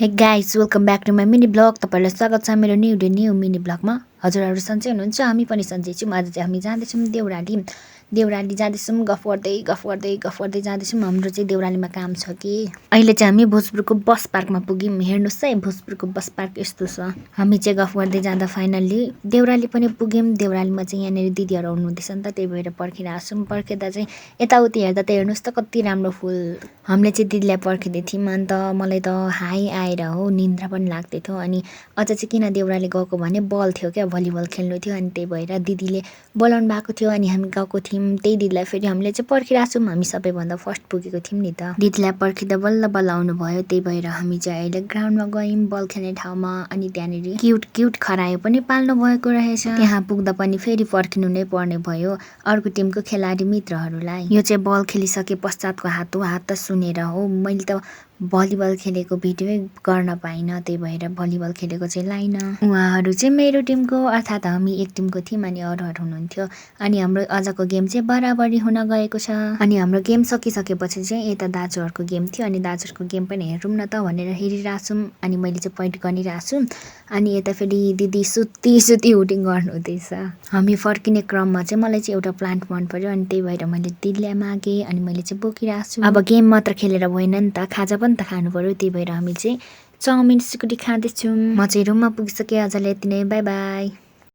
हे guys welcome back to my mini blog. तपाईहरुलाई स्वागत छ मेरो न्यू मिनी ब्लगमा। हजुरहरु सन्चै हुनुहुन्छ? हामी पनि सन्चै छौं। आज चाहिँ हामी जाँदैछौं देउराली जाँदैछौं। गफ गर्दै जाँदैछौं। हाम्रो चाहिँ देउरालीमा काम छ कि अहिले चाहिँ हामी भोजपुरको बस पार्कमा पुग्यौं। हेर्नुस् है भोजपुरको बस पार्क यस्तो छ। हामी चाहिँ गफ गर्दै जाँदा फाइनली देउराली पनि पुग्यौं। देउरालीमा चाहिँ यहाँनेरि दिदीहरु आउनुहुँदैछ नि त, त्यही भएर पर्खिरहेछौं। पर्खेदा चाहिँ यताउति हेर्दा त हेर्नुस् त कति राम्रो फुल। हामीले चाहिँ दिदीलाई पर्खिदै थियौं। अन्त मलाई त हाई आएर हो निन्द्रा पनि लाग्दै थियो। अनि अझ चाहिँ किन देउराली गएको भने बल थियो क्या, भलिबल खेल्नु थियो। अनि त्यही भएर दिदीले बोलाउनु भएको थियो अनि हामी गएको थियौँ। त्यही दिदीलाई फेरि हामीले चाहिँ पर्खिरहेछौँ। हामी सबैभन्दा फर्स्ट पुगेको थियौँ नि त। दिदीलाई पर्खिँदा बल्ल आउनु भयो। त्यही भएर हामी चाहिँ अहिले ग्राउन्डमा गयौँ बल खेल्ने ठाउँमा। अनि त्यहाँनिर क्युट खरायो पनि पाल्नु भएको रहेछ। त्यहाँ पुग्दा पनि फेरि पर्खिनु नै पर्ने भयो अर्को टिमको खेलाडी मित्रहरूलाई। यो चाहिँ बल खेलिसके पश्चातको हात हो। हात त सुनेर हो। मैले त भलिबल खेलेको भिडियो गर्न पाइनँ, त्यही भएर भलिबल खेलेको चाहिँ लाइन। उहाँहरू चाहिँ मेरो टिमको अर्थात् हामी एक टिमको थियौँ अनि अरूहरू हुनुहुन्थ्यो। अनि हाम्रो आजको गेम चाहिँ बराबरी हुन गएको छ। अनि हाम्रो गेम सकिसकेपछि चाहिँ यता दाजुहरूको गेम थियो। अनि दाजुहरूको गेम पनि हेरौँ न त भनेर हेरिरहेछौँ। अनि मैले चाहिँ पोइन्ट गरिरहेको छु। अनि यता फेरि दिदी सुती हुटिङ गर्नुहुँदैछ। हामी फर्किने क्रममा चाहिँ मलाई चाहिँ एउटा प्लान्ट मन पर्यो। अनि त्यही भएर मैले दिदीलाई मागेँ अनि मैले चाहिँ बोकिरहेको छु। अब गेम मात्र खेलेर भएन नि त, खाजा पनि त खानु पर्यो। त्यही भएर हामी चाहिँ चाउमिन सिकुटी खाँदैछौँ। म चाहिँ रुममा पुगिसकेँ। आजलाई यति नै, बाई बाई।